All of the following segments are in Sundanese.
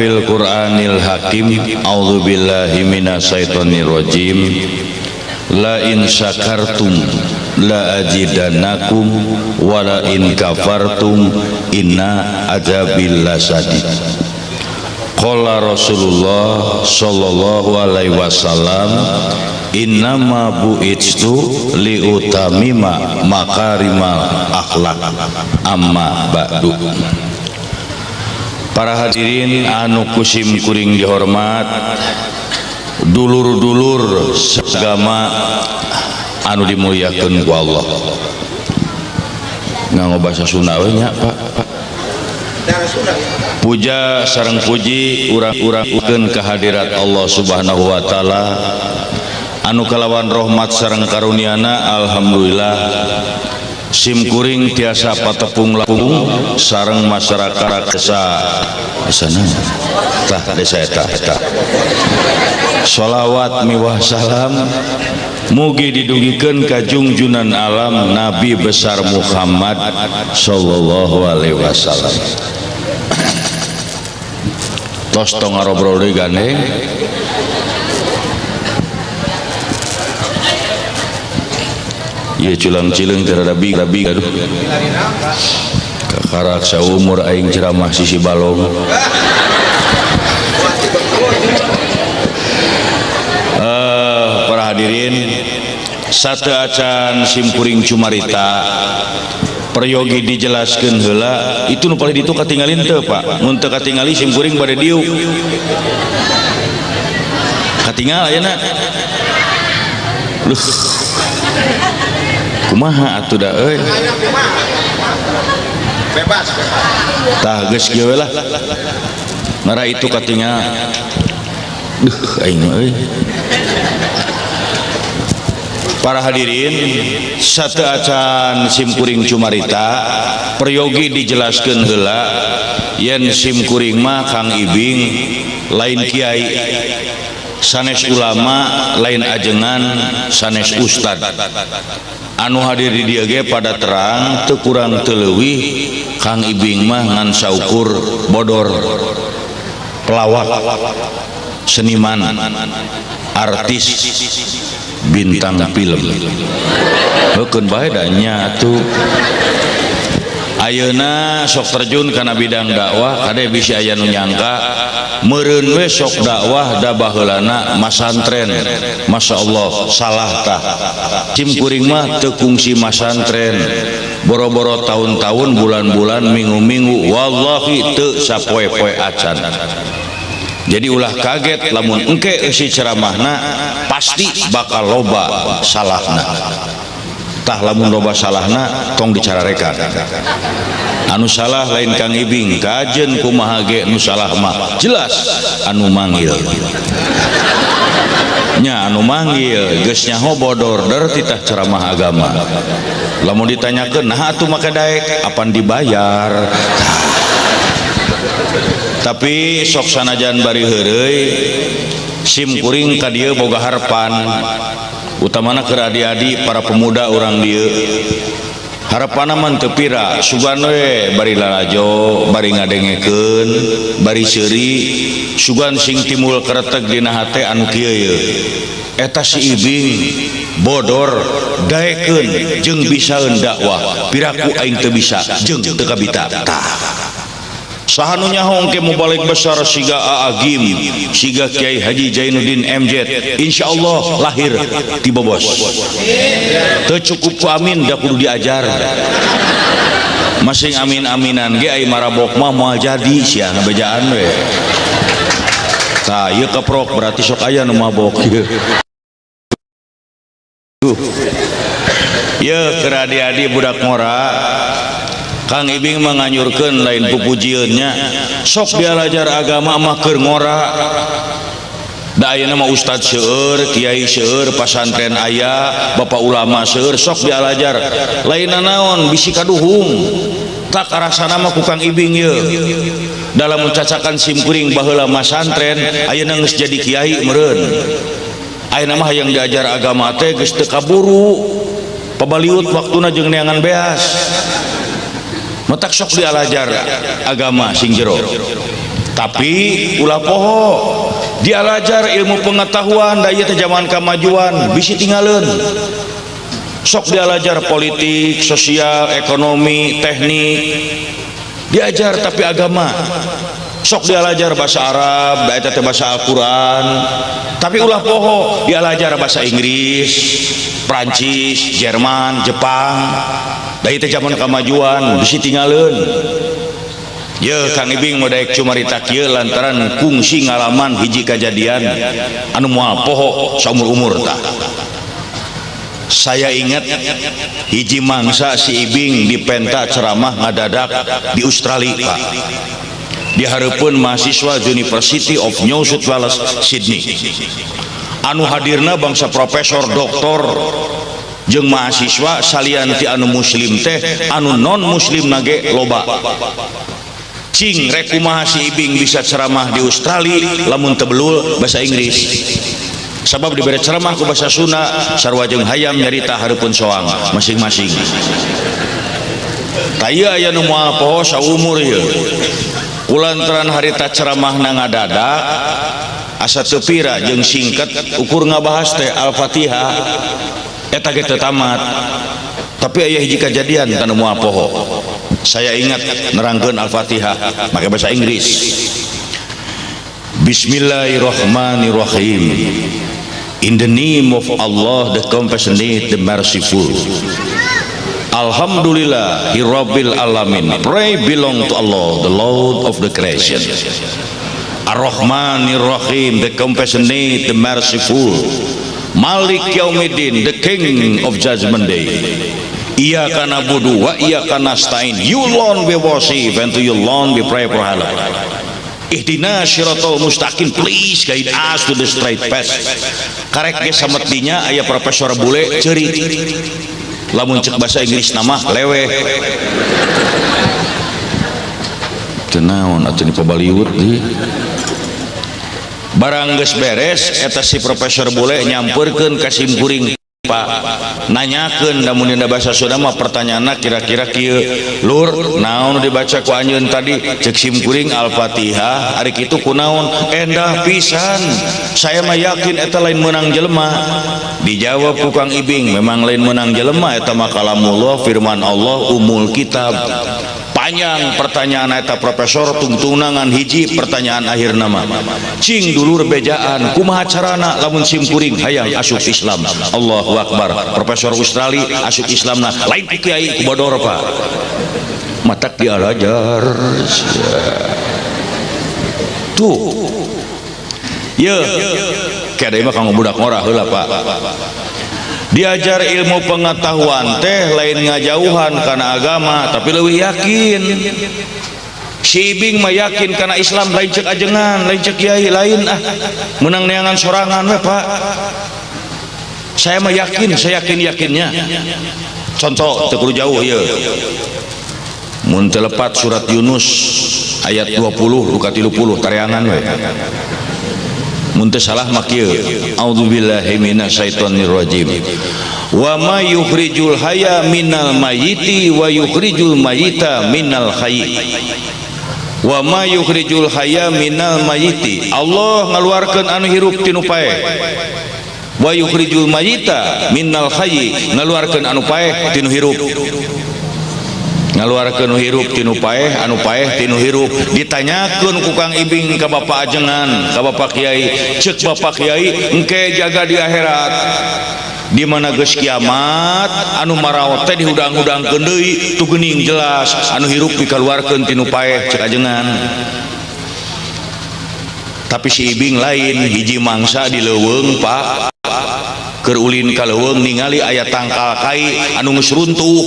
Fil Qur'anil Hakim, a'udzubillahi minasyaitonir rajim, la in syakartum la azidannakum wa la in kafartum inna adzabil lasadid. Qala Rasulullah sallallahu alaihi wasallam, innama bu'itstu liutamima makarimal akhlak. Amma ba'du. Para hadirin anu kusim kuring dihormat, dulur-dulur agama anu dimuliakeun ku Allah. Nganggo bahasa Sunda we nya, Pak. Puja sareng puji urang-urangkeun kehadirat Allah Subhanahu wa taala anu kalawan rahmat sareng karuniana alhamdulillah sim kuring tiasa patepung lapung sareng masyarakat desa sana tah desa eta eta. Sholawat miwah salam mugi didugikeun ka jungjunan alam Nabi besar Muhammad sallallahu alaihi wasallam. Tos tong ngarobrol deui gandeng. Ieu culang cileung teh rada bing aduh. Kakarak saumur aing ceramah sisi balong. Para hadirin, satu acan simkuring cumarita peryogi dijelaskeun heula itu nu paling ditu katingalin teu, Pak? Mun teu katingali simkuring bade diuk. Katingal ayeuna. Luh. Kumaha atuh da euy? Bebas. Tah geus kieu we lah. Nara itu katingal. Duh aing mah euy. Para hadirin, satu acan simkuring cumarita peryogi dijelaskeun heula yen simkuring mah Kang Ibing lain kiai, sanes ulama, lain ajengan, sanes ustad. Anu hadir di dieu ge pada terang teu kurang teu leuwih Kang Ibing mah ngan saukur bodor, pelawak, seniman, artis, bintang film. Heukeun bae da nya atuh. Ayeuna sok terjun kana bidang dakwah, kade bisi aya nu nyangka meureun we sok dakwah da baheulana masantren. Masya Allah, salah tah. Sim kuring mah teu kungsi masantren. Boro-boro tahun-tahun, bulan-bulan, minggu-minggu, wallahi teu sapoe-poe acan. Jadi ulah kaget lamun engke eusi ceramahna pasti bakal loba salahna. Tah lamun loba salahna tong dicararekan. Anu salah lain Kang Ibing, kajen kumaha ge nu salah mah jelas anu manggil. Nya anu manggil geus nyaho bodor der titah ceramah agama. Lamun ditanyakeun nah atuh make daek apan dibayar. Tah. Tapi sok sanajan bari heureuy sim kuring ka dieu boga harapan utamana keur adi-adi para pemuda urang dieu. Harapanna mah teu pira, sugan we bari lalajo, bari ngadengekeun, bari seuri, sugan sing timbul kereteg dina hate anu kieu ye. Eta si Ibing bodor daekeun jeung bisaeun dakwah, piraku aing teu bisa jeung teu kabita. Tah. Saha nu nyaho engke mubalig besar siga Aa Gym, siga Kiai Haji Jainuddin MZ, insyaallah lahir ti Bobos. Teu cukup ku amin da kudu diajar. Masing amin-aminan ge ai marabok mah moal jadi sia ngabejaan we. Tah ieu keprok berarti sok aya nu mabok ieu. Tuh. Ieu keur adi-adi budak ngora, Kang Ibing menganyurkeun lain pupujieunnya, sok dialajar agama mah keur ngora. Da ayeuna mah ustad seueur, kiai seueur, pasantren aya, bapak ulama seueur, sok dialajar. Lain naon bisi kaduhung. Tak karasana mah ku Kang Ibing ieu. Dalam mencacakan simkuring baheula masantren, ayeuna geus jadi kiai meureun. Ayeuna mah hayang diajar agama teh geus teu kaburu. Pabaliut waktuna jeung neangan beas. Matak sok dialajar agama sing jero. Tapi ulah poho dialajar ilmu pengetahuan, da ieu teh zaman kemajuan, bisi tinggalin. Sok dialajar politik, sosial, ekonomi, teknik diajar, tapi agama sok dialajar bahasa Arab, da eta teh bahasa Al-Quran. Tapi ulah poho dialajar bahasa Inggris, Prancis, Jerman, Jepang, da ieu teh zaman kemajuan, bisi tinggalin. Ye, Kang Ibing mau daek cumarita kieu lantaran kungsi ngalaman hiji kejadian anu moal poho saumur-umur tah. Saya ingat hiji mangsa si Ibing dipenta ceramah ngadadak di Australia, Pak, di hareupeun mahasiswa University of New South Wales, Sydney, anu hadirna bangsa profesor, doktor jeung mahasiswa. Salian ti anu muslim teh, anu non muslim nage loba. Cing, rek kumaha si Ibing bisa ceramah di Australia lamun teu belul bahasa Inggris? Sabab diberi ceramah ku bahasa Sunda, sarua jeung hayam nyarita hareupeun soang masing-masing. Tah, ieu aya nu moal poho saumur ieu. Kulantaran harita ceramahna ngadadak, asa teu pira jeung singkat, ukur ngabahas teh Al-Fatihah eta ge teu tamat. Tapi aya hiji kejadian tanu moal poho. Saya ingat nerangkeun Al-Fatihah make bahasa Inggris. Bismillahirrahmanirrahim. In the name of Allah, the compassionate, the merciful. Alhamdulillah Rabbil alamin. Praise belong to Allah, the Lord of the creation. Ar-Rahmanir Rahim, the compassionate, the merciful. Malik Yaumiddin, the King of Judgment Day. Iyyaka na'budu wa iyyaka nasta'in. You alone we worship and to you alone we pray for help. Ihdina syiratal mustaqim, please guide us to the straight path. Karek ge samet dinya aya profesor bule ceurik. Lamun cek bahasa Inggris nama leweh. Teu naon atuh ni pabaliut di. Barang geus beres eta, si profesor bule nyamperkeun ka sim kuring, Pak, nanyakeun. Lamun dina bahasa Sunda mah pertanyaanna kira-kira kieu, "Lur, naon dibaca ku anjeun tadi?" Cek sim kuring, "Al-Fatihah." "Ari kitu kunaon? Endah pisan, saya mah yakin eta lain meunang jelema." Dijawab ku Kang Ibing, "Memang lain meunang jelema, eta mah kalamullah, firman Allah, umul kitab." Panjang pertanyaan eta profesor, tungtunangan hiji pertanyaan akhir nama, "Cing dulur, bejaan kumaha carana lamun sim kuring hayang asup Islam?" Allahu Akbar, profesor Australia asup Islamna lain ku kiai, ku bodor, Pak. Matak dialajar tuh ye kayak mah kanggo budak ngora heula, Pak. Diajar ilmu pengetahuan teh lain ngajauhan karena agama, tapi lebih yakin. Si Ibing mah yakin karena Islam lain cek ajengan, lain cek kiai, lain ah, menang neangan sorangan we, Pak. Saya mah yakin, saya yakin yakinnya. Contoh teu kudu jauh ya, mun teu lepat surat Yunus ayat 20 duka 30, tareangan we. Mun teu salah mah kieu: A'udzubillahi minasyaitonir rajim, wa ma yukhrijul hayya minal mayyiti wa yukhrijul mayyita minal hayy. Wa ma yukhrijul hayya minal mayyiti, Allah ngaluarkeun anu hirup tinu paeh. Wa yukhrijul mayyita minal hayy, ngaluarkeun anu paeh tinu hirup. Ngaluarkeun nu hirup tinu paeh, anu paeh tinu hirup. Ditanyakeun ku Kang Ibing ka bapak ajengan, ka bapak kiai. Cek bapak kiai, engke jaga di akhirat, di mana geus kiamat, anu maraot teh dihudang-hudangkeun deui, tu geuning jelas anu hirup dikaluarkeun tinu paeh, cek ajengan. Tapi si Ibing lain, hiji mangsa di leuweung, Pak, keur ulin ka leuweung, ningali aya tangkal kai anu geus runtuh,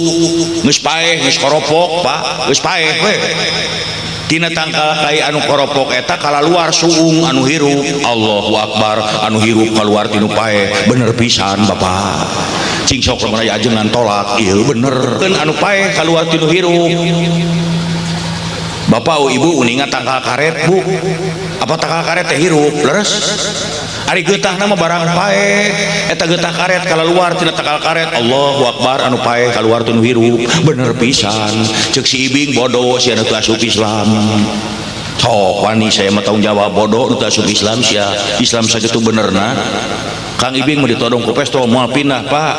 geus paeh, geus koropok, Pak, geus paeh we. Tina tangkal kai anu koropok eta kalaluar suung anu hirup. Allahu Akbar, anu hirup keluar tinu paeh. Bener pisan, Bapak. Cing sok lamun aya ajengan tolak ieu bener kan anu paeh keluar tinu hirup. Bapak, oh, Ibu uninga tangkal karet, Bu? Apa tangkal karet teh hirup? Leres. Ari getah nama barang paeh, eta getah karet keluar tina tangkal karet. Allahu Akbar, anu paeh keluar tinu hirup. Bener pisan. Cek si Ibing, bodoh si anu asup Islam. Sok wani, saya mah tanggung jawab. Bodoh nu teu asup Islam sia. Islam sakitu benerna. Kang Ibing mah ditodong ku pestol moal pindah, Pak,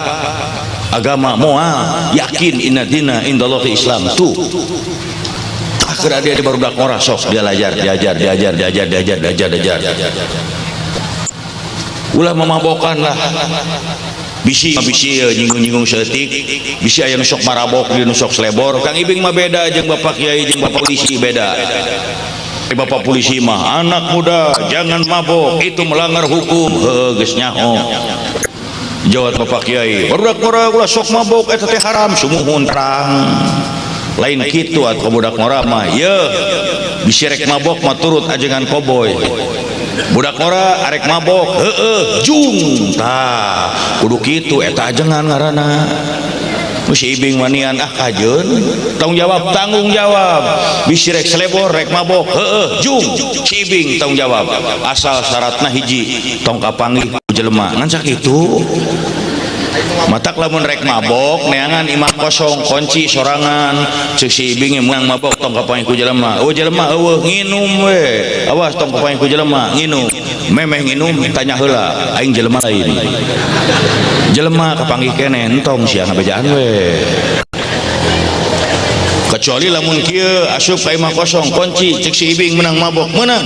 agama. Moal yakin, inna dina indallahi Islam. Tuh, akhirnya dia di barudak ngora sok dia diajar, diajar, diajar, diajar, diajar, diajar, diajar. Ulah memabokan lah. Bisi bisi nyinggung-nyinggung saeutik, bisi aya nu sok marabok di nu sok selebor. Kang Ibing mah beda jeung Bapak Kiai jeung Bapak polisi, beda. Bapak polisi mah, "Anak muda, jangan mabok, itu melanggar hukum." Heuh, geus nyaho. Jawab Bapak Kiai, "Barudak ngora ulah sok mabok, eta teh haram." Sumuhun, terang lain kitu atuh. Budak ngora mah ye bisi rek mabok mah turut ajengan koboy. Budak ngora arek mabok, "Heeh, jung." Tah, kudu kitu, eta ajengan ngaranna. Si Ibing manian, ah, kajeun tanggung jawab, tanggung jawab. Bisi rek selebor, rek mabok, "Heeh, jung," si Ibing tanggung jawab, asal syaratna hiji, tong kapanggih jelema. Ngan sakitu. Matak lamun rek mabok, neangan imah kosong, kunci sorangan. Cek si Ibing, "Menang mabok tong kapanggih ku jelema." Oh, jelema euweuh, nginum we. Awas tong kapanggih ku jelema. Nginum, memeh nginum tanya heula, "Aing jelema lain?" Jelema kapanggih keneh, entong sia, ngabejaan we. Kecuali lamun kieu, asup ka imah kosong, kunci. Cek si Ibing, "Menang mabok?" "Menang."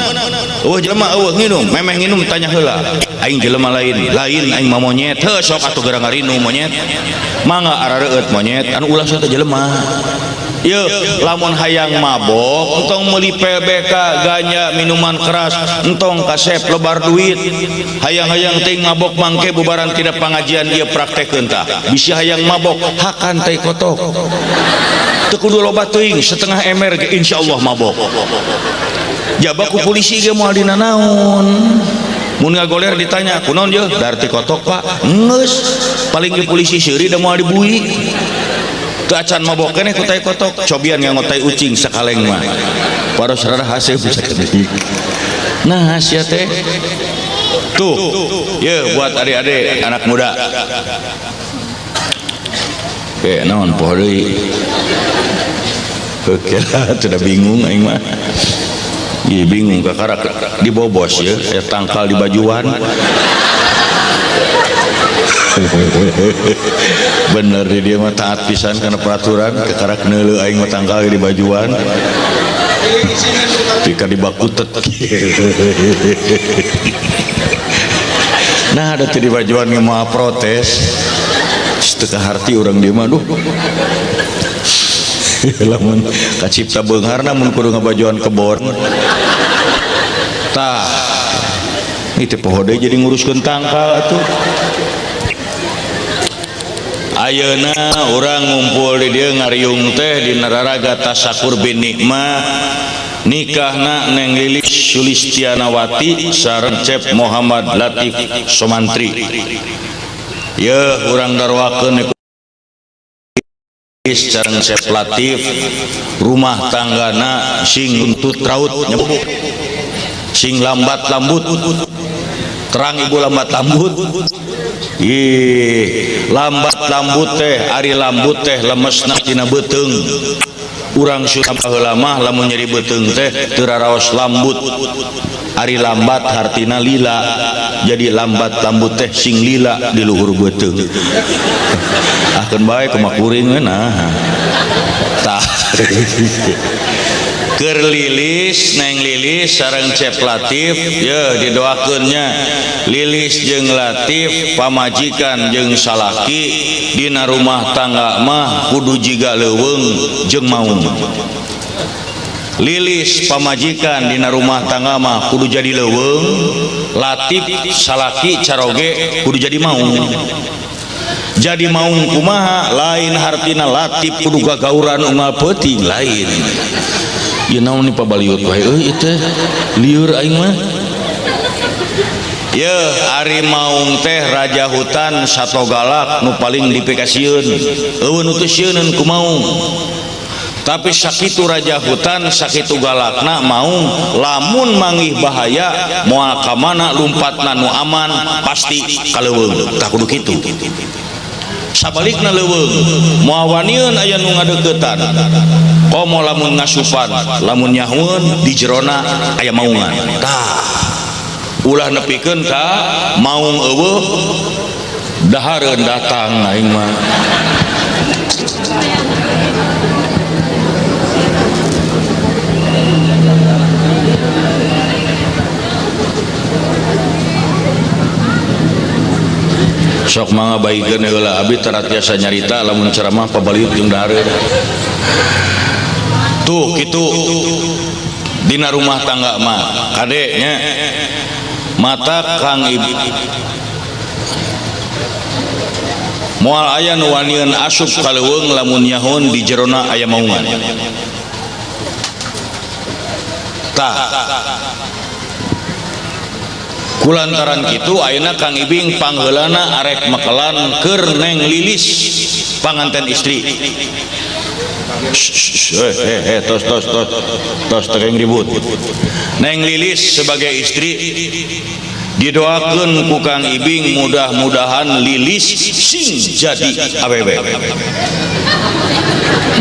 Euweuh jelema, euweuh, nginum. Memeh nginum tanya heula, "Aing jelema lain?" "Lain, aing mah monyet." Heuh, sok atuh gerang ngarinu monyet. Mangga arareueut monyet anu ulah teh jelema. Ye, lamun hayang mabok, entong meuli PBK, ganja, minuman keras, entong kasep lebar duit. Hayang-hayang ting mabok, mangke bubaran tina pengajian ieu praktekeun tah. Bisi hayang mabok, hakan tai kotok. Teu kudu loba teuing, setengah ember ge insyaallah mabok. Jaba ku polisi ge moal dina naon. Mun ngagoler ditanya, "Kunaon ye?" "Dahar tai kotok, Pak." Geus, paling ge polisi seuri da moal dibui. Teu acan mabok keneh ku tai kotok, cobian nganggo tai ucing sakaleng mah. Paros rada haseup sakedik. Nah, sia teh. Tuh, ye buat adik-adik anak muda. Oke, naon poho deui. Oke lah, sudah bingung aing mah. Ih, bingung kakarak dibobos ya, aya tangkal di bajuan. Bener di dia mah taat pisan karena peraturan, kakarak neuleu aing mah tangkal di bajuan. Pika dibakutet. Nah, ada di bajuan mah protes. Teu kaharti urang dieu mah, duh. Lamun kacipta beungharna mun kudu ngabajuan kebon. Tah, itu poho deui jadi nguruskeun tangkal atuh. Ayeuna urang ngumpul di dieu ngariung teh di nararaga tasakur bin nikmah, nikahna Neng Lilis Sulistianawati sareng Cep Muhammad Latif Somantri. Ye, urang darwakeun sareng Cep Latif, rumah tanggana sing runtut raut, sing lambat lambut. Terang, Ibu, lambat lambut? Ih, lambat lambut teh, ari lambut teh lemesna tina beuteung. Urang Sunda baheula mah lamun nyeri beuteung teh teu raraos lambut. Ari lambat hartina lila. Jadi lambat lambut teh sing lila di luhur beuteung. Akeun bae kumaha kuring we nah. Tah. Keur Lilis, Neng Lilis sareng Cep Latif, ye didoakeunnya Lilis jeung Latif pamajikan jeung salaki dina rumah tangga mah kudu jiga leuweung jeung maung. Lilis pamajikan dina rumah tangga mah kudu jadi leuweung, Latif salaki caroge kudu jadi maung. Jadi maung kumaha? Lain hartina Latif kudu gagauran unggal peuting, lain. Ieu naon nih, pabaliut wae euy ieu teh, lieur aing mah. Ye, ari maung teh raja hutan, sato galak nu paling dipikasieun. Eueuh nu teu sieuneun ku maung. Tapi sakitu raja hutan, sakitu galakna maung, lamun manggih bahaya moal ka mana lumpatna, nu aman pasti ka leuweung. Tah, kudu kitu. Sabalikna leuweung moal wanian aya nu ngadeuketan. Komo lamun ngasupan, lamun nyahueun di jerona aya maungan. Tah, ulah nepikeun ka maung eueuh dahareun datang aing mah. Sok mangga baikeun heula abi tara tiasa nyarita lamun ceramah pabaliut jeung dahareun. Tuh kitu dina rumah tangga mah kade nya mata Kang Ibu moal aya nu wanian asup ka leuweung lamun nyahoun di jerona aya maungan. Tah kulantaran kitu ayeuna Kang Ibing pangheulana arek mekelan keur Neng Lilis panganten istri. Tos tos tos tos teu ribut. Neng Lilis sebagai istri didoakeun ku Kang Ibing mudah-mudahan Lilis sing jadi awewe.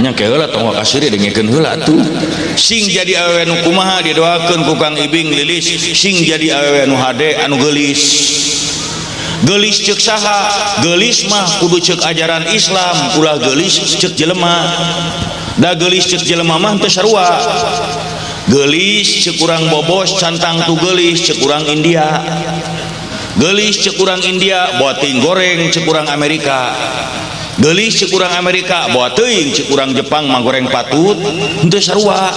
Nya ke heula tong wakasiri dengekeun heula atuh. Sing jadi awewe nu kumaha didoakeun ku Kang Ibing Lilis sing jadi awewe nu hade anu geulis. Geulis ceuk saha? Geulis mah kudu ceuk ajaran Islam, ulah geulis ceuk jelema. Da geulis ceuk jelema mah teu sarua. Geulis ceuk urang bobos cantang tu geulis ceuk urang India. Geulis ceuk urang India boa teuing goreng ceuk urang Amerika. Geulis ceuk urang Amerika boa teuing ceuk urang Jepang mah goreng patut henteu sarua.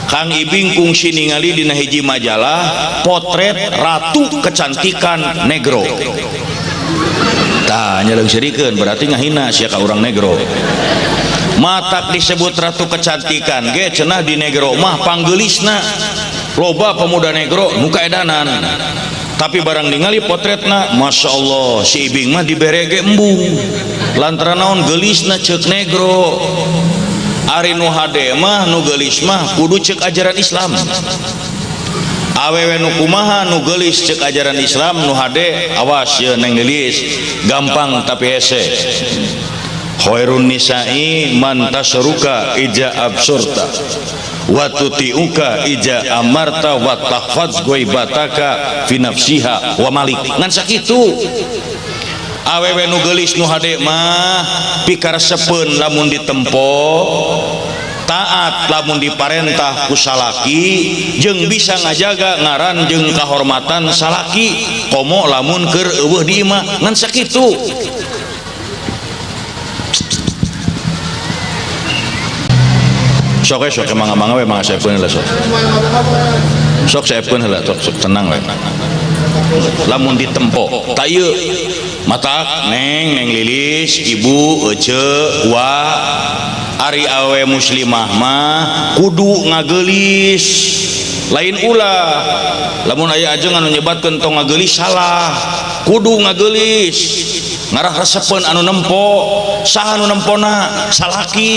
Kang Ibing kungsi ningali dina hiji majalah potret ratu kecantikan negro. Tah nyaleung sirikeun berarti ngahina sia ka urang negro. Matak disebut ratu kecantikan ge cenah di negro mah panggeulisna. Loba pemuda negro nu kaedanan. Tapi barang ningali potretna Masya Allah si Ibing mah dibere ge embung. Lantaran naon geulisna ceuk negro. Ari nu hade mah nu geulis mah kudu ceuk ajaran Islam. Awewe nu kumaha nu geulis ceuk ajaran Islam nu hade awas ye Neng Lilis gampang tapi hese. Khairun nisa'i man tasruka ija absurta wa tuti'uka ija amarta wa tahfadz ghaibataka fi nafsiha wa malik. Ngan sakitu. Awewe nu geulis nu hade mah pikaresepeun lamun ditempo, taat lamun diparentah ku salaki, jeung bisa ngajaga ngaran jeung kahormatan salaki komo lamun keur eueuh di imah. Ngan sakitu. Sok sok mangga-mangga we mangga saepkeun heula sok. Sok saepkeun heula sok tenang we. Lamun ditempo ta ieu matak Neng Neng Lilis ibu ece wa ari awe muslimah mah kudu ngageulis lain ulah. Lamun aya ajengan anu nyebatkeun tong ngageulis salah, kudu ngageulis ngarah resepeun anu nempo. Saha anu nempona? Salaki.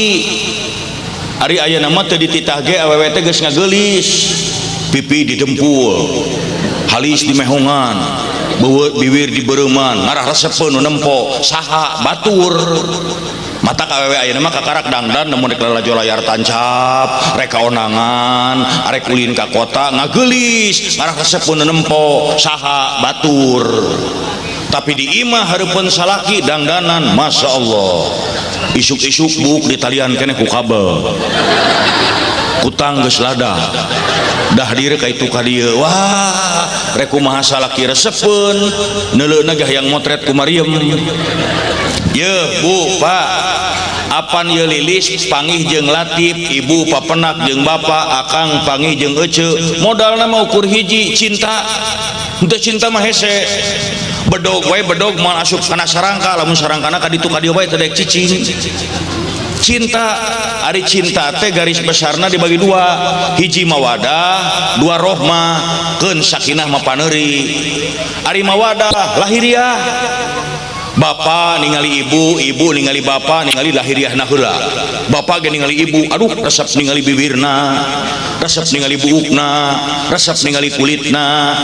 Ari ayeuna mah teu dititah ge awewe teh geus ngageulis, pipi didempul, halis dimehongan, bibir dibereuman, ngarah resepeun nu nempo. Saha? Batur. Mata awewe ayeuna mah kakarak dangdan namun rek lalajo layar tancap, rek kaonangan, arek ulin ka kota ngageulis, ngarah resepeun nu nempo. Saha? Batur. Tapi di imah hareupeun salaki dangdanan, Masya Allah. Isuk-isuk buk di talian keneh ku kabel. Kutang geus lada. Dah diri ka itu ka dieu. Wah, rek kumaha salaki resepeun, neuleuna ge hayang motret ku Mariam. Ye, Bu, Pak, apan ye Lilis pangih jeung Latif, ibu papenak jeung bapak, akang pangih jeung ece. Modalna mah ukur hiji, cinta. Henteu cinta mah hese. Bedog wae bedog moal asup kana sarangka, lamun sarangkana ka ditu ka dieu wae teu daek cicing. Cinta, ari cinta teh garis besarna dibagi dua, hiji mawadah, dua rohmah, keun sakinah mah paneuri. Ari mawadah lahiriah, bapak ningali ibu, ibu ningali bapak, ningali lahiriahna heula. Bapak ge ningali ibu, aduh resep ningali bibirna, resep ningali buukna, resep ningali kulitna.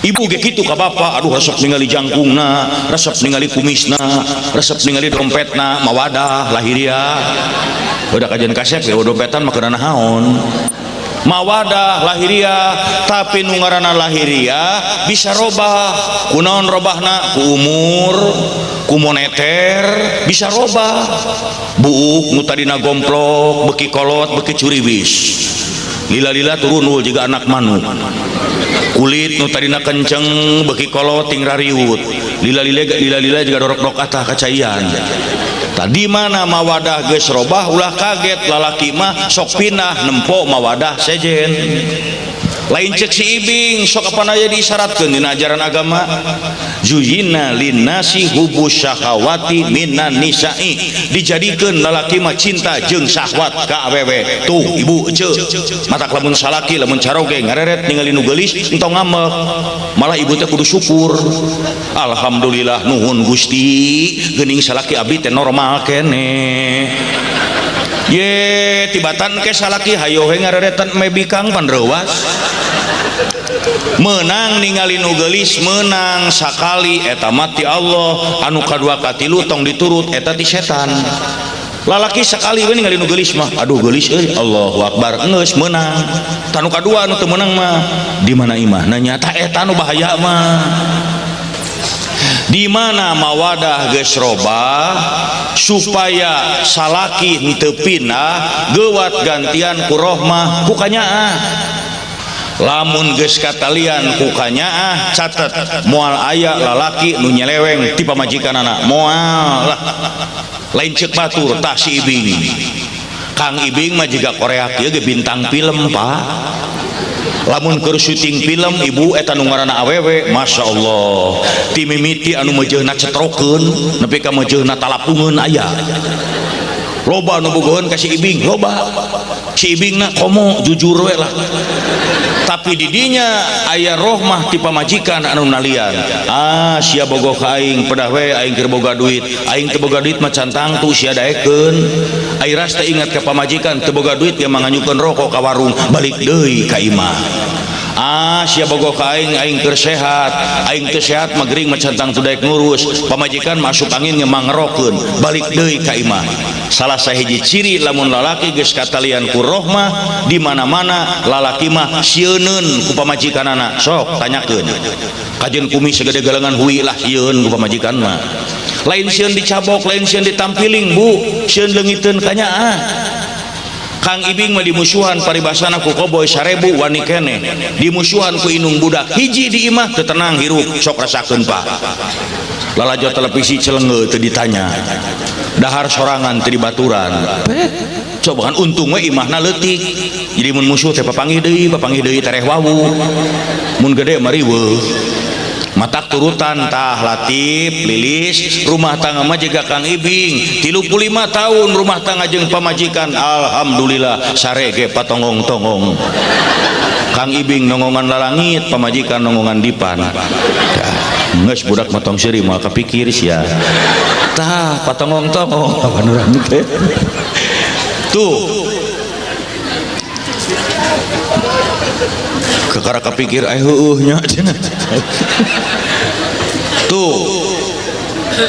Ibu ge kitu ka bapak, aduh resep ningali jangkungna, resep ningali kumisna, resep ningali dompetna, mawadah lahiriah. Udah kajian kasep ya dompetan mah keuna naon. Mawadah lahiriah, tapi nu ngaranna lahiriah bisa robah. Kunaon robahna? Ku umur, ku moneter bisa robah. Buuk nu tadina gomplok beki kolot beki curiwis. Lila-lila turun juga anak manuk. Kulit nu tadina kenceng beki kolot ting rariut. Lila-lila lila-lila juga dorok-dorok atah kacaian. Tadi mana mawadah geus robah ulah kaget lalaki mah sok pindah nempo mawadah sejen. Lain cek si Ibing sok apa aya diisyaratkeun dina ajaran agama zuyina linnasi hubbu syahawati minan nisa'i, dijadikeun lalaki mah cinta jeung syahwat ka awewe. Tuh ibu ece matak lamun salaki lamun caroge ngareret ningali nu geulis entong ngambek, malah ibu teh kudu syukur, alhamdulillah nuhun Gusti geuning salaki abdi teh normal keneh. Ye tibatan ke salaki hayo he ngareretan me bikang pan reuwas. Menang ningali nu geulis menang sakali eta mah ti Allah, anu kadua katilu tong diturut eta ti setan. Lalaki sekali we ningali nu geulis mah aduh geulis euy Allahu akbar geus meunang. Tah nu kadua anu teu meunang mah di mana imahna nya tah eta nu bahaya mah. Di mana mawadah geus robah supaya salaki henteu pindah geuwat gantian ku rohmah ku kanyaah. Lamun geus katalian ku kanyaah catet moal aya lalaki nu nyeleweng ti pamajikanana, moal lah. Lain ceuk batur tah si Ibing. Kang Ibing mah jiga Korea kieu ge bintang film Pak. Lamun keur syuting film ibu eta nu ngaranna awewe Masya Allah ti mimiti anu meujeuhna cetrokeun nepi ka meujeuhna talapungeun aya. Loba nu bogoheun ka si Ibing, loba. Si Ibingna komo jujur we lah. Tapi didinya aya rohmah ti pamajikan anu nalian. Ah sia bogoh ka aing pedah we aing keur boga duit. Aing teu boga duit mah can tangtu sia daekeun. Ai ras teh ingat ka pamajikan teu boga duit ge manganyukeun rokok ka warung balik deui ka imah. Ah sia bogoh ka aing, aing keur sehat. Aing teu sehat mah gering mah can tangtu daek ngurus. Pamajikan masuk angin ge mangerokeun balik deui ka imah. Salah sahiji ciri lamun lalaki geus katalian ku rohmah di mana-mana lalaki mah sieuneun ku pamajikanana. Sok tanyakeun. Kajeun kumis sagede galengan hui lah sieun ku pamajikan mah. Lain sieun dicabok, lain sieun ditampiling, Bu. Sieun leungiteun kanyaah. Kang Ibing mah dimusuhan paribasana ku koboy 1000 wani keneh. Dimusuhan ku inung budak hiji di imah teu tenang hirup sok rasakeun Pak. Lalajo televisi celenge teu ditanya. Dahar sorangan teu dibaturan. Coba kan untung we imahna leutik. Jadi mun musuh teh papanggih deui tereh wawu. Mun gede mah riweuh. Matak turutan tah Latif Lilis rumah tangga mah jiga Kang Ibing 35 tahun rumah tangga jeung pamajikan alhamdulillah sarege patonggong-tonggong. Kang Ibing nongongan lalangit pamajikan nongongan dipan. Geus budak mah tong seuri moal kapikir sia. Tah patonggong-tonggong apa urang teh. Tuh kekara kapikir ai heueuh nya cenah. Tuh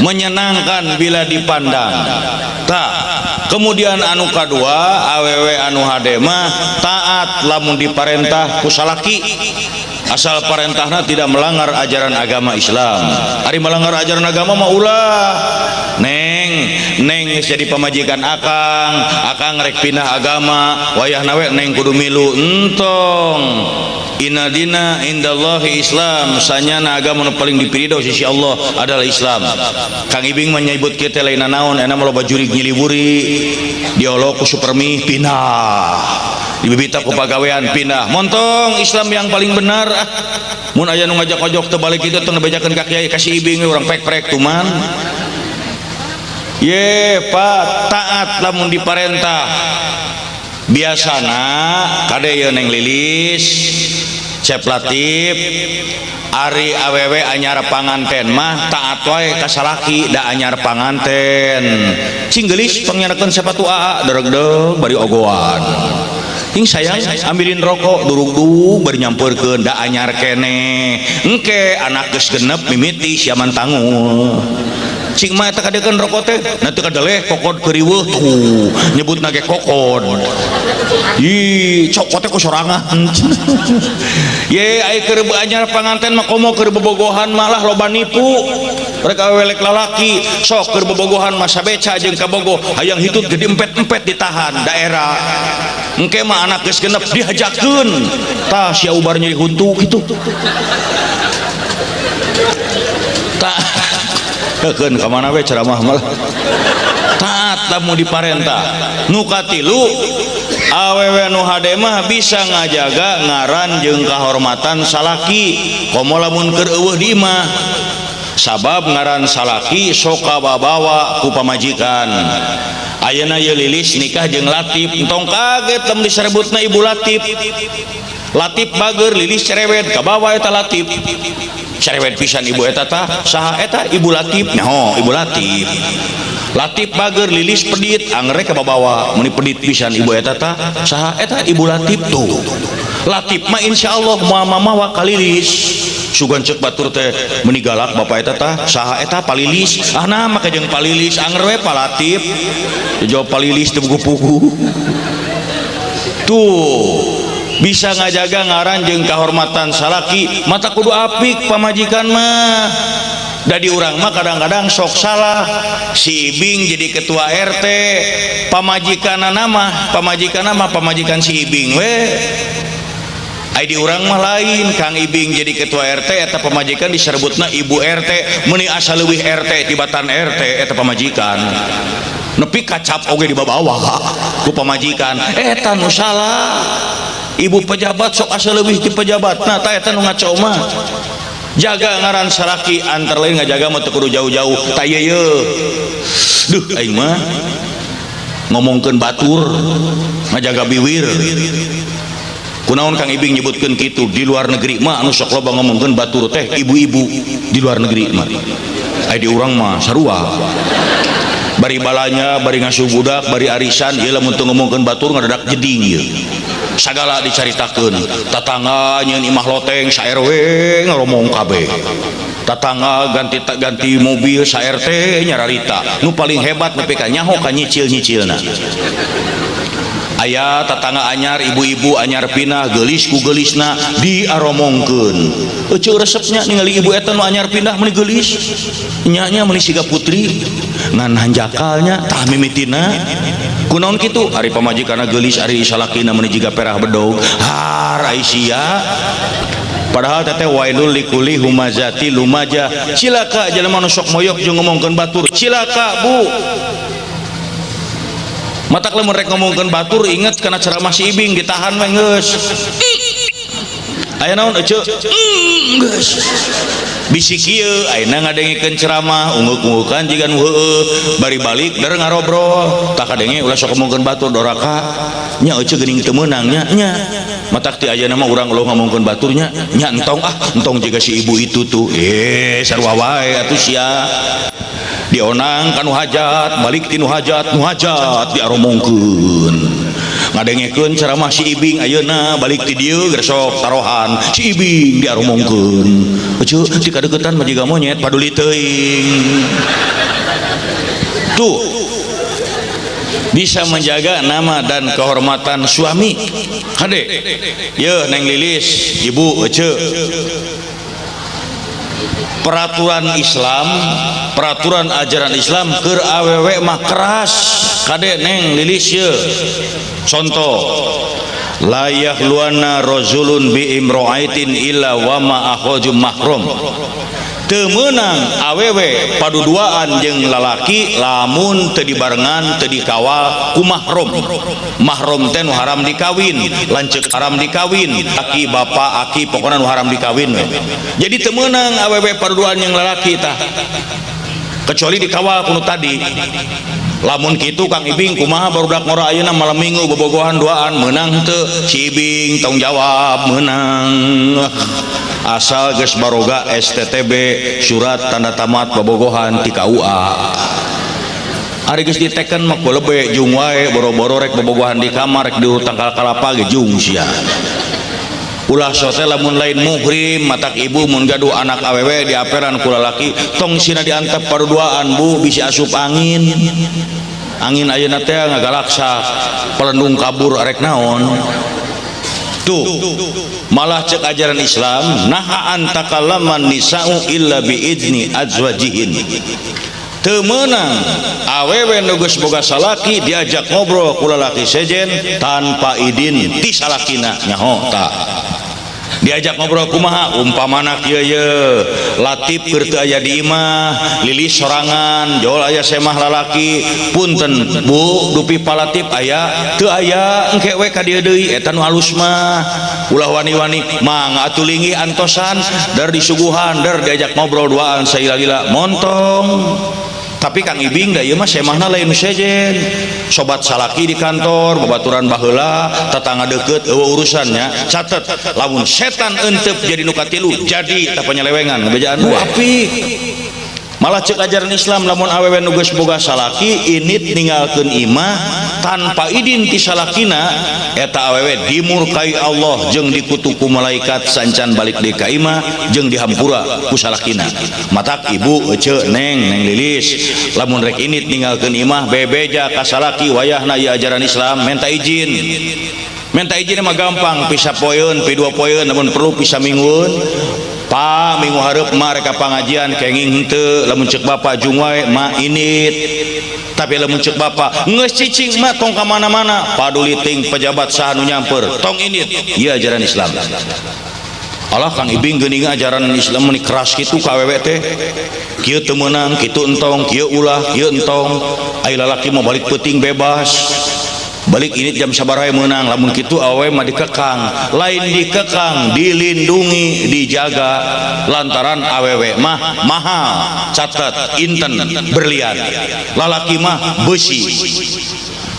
menyenangkan bila dipandang. Tah kemudian anu kadua awewe anu hade mah taat lamun diparentah ku salaki asal parentahna tidak melanggar ajaran agama Islam. Ari melanggar ajaran agama mah ulah. Neng, neng geus jadi pamajikan akang, akang rek pindah agama, wayahna we neng kudu milu entong. Inna dina indallahi Islam, sanyana agama nu paling dipiridho sisi Allah adalah Islam. Kang Ibing menyebut kita lain naon, enak loba jurig nyiliwuri, diolok ku supermi pindah, dibibita ku pagawean pindah. Montong Islam yang paling benar ah. Mun aya nu ngajak ojok teu balik kitu tong dibejakeun ka kiai ka si Ibing urang pek-prek tuman. Ye Pak, taat lamun diparentah. Biasana kade ye Neng Lilis, Cep Latif, ari awewe anyar panganten mah taat wae ka salaki da anyar panganten. Cing geulis pangyanakeun sepatu aa deregdeg bari ogoan. Ing sayang, ambilin rokok, duruk-duruk bari nyampeurkeun, da anyar keneh. Engke anak geus genep mimiti siaman tangul. Cing mah eta kadekeun rokok teh, na teu kadeleh kokod keuriweuh tuh, nyebutna ge kokod. Ih, cokot teh ku sorangan. Ye, ai keur anyar panganten mah komo keur bobogohan malah loba nipu. Mereka welek lalaki, sok keur bobogohan mah sabeca jeung kabogoh, hayang hitut jadi empet-empet ditahan daerah. Engke mah anak geus genep dihajakeun. Tah sia ubar nyeri huntu kitu. Tah keun ka mana we ceramah malah. Taat lamun diparentah. Nu katilu awewe nu hade mah bisa ngajaga ngaran jeung kahormatan salaki komo lamun keur eueuh di imah. Sabab ngaran salaki sok kababawa ku pamajikan. Ayeuna ieu Lilis nikah jeung Latif, entong kaget lamun diserebutna Ibu Latif. Latif bager, Lilis cerewet, kabawa eta Latif. Cerewet pisan ibu eta tah, saha eta Ibu Latif? Nyaho, Ibu Latif. Latif bager, Lilis pedit, angere kababawa, meuni pedit pisan ibu eta tah, saha eta Ibu Latif tuh. Latif mah insyaallah moal mamawa ka Lilis. Sugan ceuk batur teh meuni galak bapak eta tah, saha eta Palilis? Ah nah make jeung Palilis, anger we Pa Latif. Dijawab Palilis teu pugu-pugu. Tuh bisa ngajaga ngaran jeung kahormatan salaki, mata kudu apik pamajikan mah. Da di urang mah kadang-kadang sok salah. Si Ibing jadi ketua RT, pamajikanna mah, pamajikanna mah pamajikan si Ibing we. Ai di urang mah lain, Kang Ibing jadi ketua RT eta pamajikan diserebutna ibu RT, meuni asa leuwih RT tibatan RT eta pamajikan. Nepi kacap oge dibabawa ku pamajikan, eta nu salah. Ibu pejabat sok asa leuwih ti pejabatna, tah eta nu ngaco mah. Jaga ngaran salaki antara lain ngajaga mah teu kudu jauh-jauh. Tah ieu ye. Duh aing mah ngomongkeun batur ngajaga biwir. Kunaon Kang Ibing nyebutkeun kitu, di luar negeri mah anu sok loba ngomongkeun batur teh ibu-ibu di luar negeri mah. Ai di urang mah sarua. Bari balanya, bari ngasuh budak, bari arisan, ieu lamun teu ngomongkeun batur ngadadak jeding ieu. Sagala dicaritakeun, tatangga nyeun imah loteng sa RW ngaromong kabeh. Tatangga ganti ganti mobil sa RT nyararita. Nu paling hebat nepi ka nyaho ka nyicil-nyicilna. Aya tatangga anyar, ibu-ibu anyar pindah, geulis ku geulisna diaromongkeun. Euceu resepnya ningali ibu eta nu anyar pindah meuni geulis. Nya-nya meuni siga putri, ngan hanjakalnya tah mimitina. Kunaon kitu? Ari pamajikanna geulis, ari salakina meuni jiga perah bedog. Har ai sia. Padahal teteh wailul likuli humazati lumajah. Cilaka jelema nu sok moyok jeung ngomongkeun batur. Cilaka, Bu. Matak lamun rek ngomongkeun batur inget kana ceramah si Ibing ditahan we geus. Aya naon eceu? Geus. Bisi kieu ayeuna ngadengikeun ceramah ungeuk-ungeukan jiga nu heueuh bari balik der ngarobrol tah kadenge ulah sok ngomongkeun batur doraka nya eceu geuning teu meunang nya nya. Matak ti ayeuna mah urang ulah ngomongkeun batur nya nya entong ah entong jiga si ibu itu tuh. Sarua wae atuh sia. Dionang ka nu hajat, balik ti nu hajat, nu hajat diaromongkeun. Ngadengekeun ceramah si Ibing ayeuna balik ti dieu geus sok tarohan si Ibing diaromongkeun. Eceu ti kadeuketan mah jiga monyet paduli teuing. Tuh bisa menjaga nama dan kehormatan suami. Kade, yeuh Neng Lilis, Ibu eceu. Peraturan Islam, peraturan ajaran Islam keur awewe mah keras. Kade Neng Lilis ye. Contoh, la yahluana rajulun bi imra'atin illa wa ma akhojum mahrum. Teu meunang awewe paduduaan jeung lalaki lamun teu dibarengan teu dikawal ku mahrum. Mahrum teh nu haram dikawin, lanceuk haram dikawin, aki bapak aki pokona nu haram dikawin we. Jadi teu meunang awewe paduduaan jeung lalaki tah. Kecuali dikawal ku nu tadi. Lamun kitu Kang Ibing kumaha barudak ngora ayeuna malam minggu bobogohan duaan meunang teu? Si Ibing tong jawab meunang. Asal geus baroga STTB surat tanda tamat bobogohan ti KUA. Ari geus diteken mah kulebe jung wae, boro-boro rek bobogohan di kamar, rek diurut tangkal kalapa ge jung sia. Ulah sote lamun lain muhrim. Matak ibu mun gaduh anak awewe diaperan ku lalaki, tong sina diantep paduduaan, Bu, bisi asup angin. Angin ayeuna teh ngagalaksa, pelendung kabur, arek naon tuh. Malah cek ajaran Islam, naha an takallaman nisa'u illa biizni azwajihin. Teu meunang awewe nu geus boga salaki diajak ngobrol ku lalaki sejen tanpa idin ti salakina. Nyaho ta diajak ngobrol kumaha? Umpamana kieu ye, Latif keur teu aya di imah, Lilis sorangan, jol aya semah lalaki, "Punten, Bu, dupi Pak Latif aya teu?" "Aya, engke we ka dieu deui." Eta nu alus mah. Ulah wani-wani, "Mangga atuh linggih antosan," der disuguhan, der diajak ngobrol duaan saila-lila, montong. Tapi Kang Ibing, da ieu mah semahna lain nu sejen, sobat salaki di kantor, babaturan baheula, tetangga deket, euweuh urusannya. Catet, lamun setan entep jadi nu katilu, jadi tah penyelewengan ngebejaan. Bu, apik. Malah cek ajaran Islam, lamun awewe nu geus boga salaki init ninggalkeun imah tanpa idin ti salakina, eta awewe dimurkai Allah jeung dikutuk ku malaikat sancan balik deui ka imah, jeung dihampura ku salakina. Matak ibu, ece, neng, neng Lilis, lamun rek init ninggalkeun imah, bebeja ka salaki wayahna. Ieu ajaran Islam, minta izin. Minta izin mah gampang, pi sapoeun, pi dua poeun, lamun perlu pi saminggueun. "Pak, minggu hareup mah rek pengajian, kenging henteu?" Lamun cek bapak jung wae, ma init. Tapi lamun cek bapak, "Geus cicing mah, tong ka mana-mana," paduli ting pejabat saha nu nyamper, tong init. Ieu ajaran Islam. Allah, Kang Ibing, geuning ajaran Islam meni keras kitu ka awewe teh. Kieu teu meunang, kitu entong, kieu ulah, kieu entong. Ai lalaki mah balik peuting bebas, balik ini jam sabaraha meunang. Lamun kitu awewe mah dikekang. Lain dikekang, dilindungi, dijaga, lantaran awewe mah mahal. Catat, inten berlian, lalaki mah besi.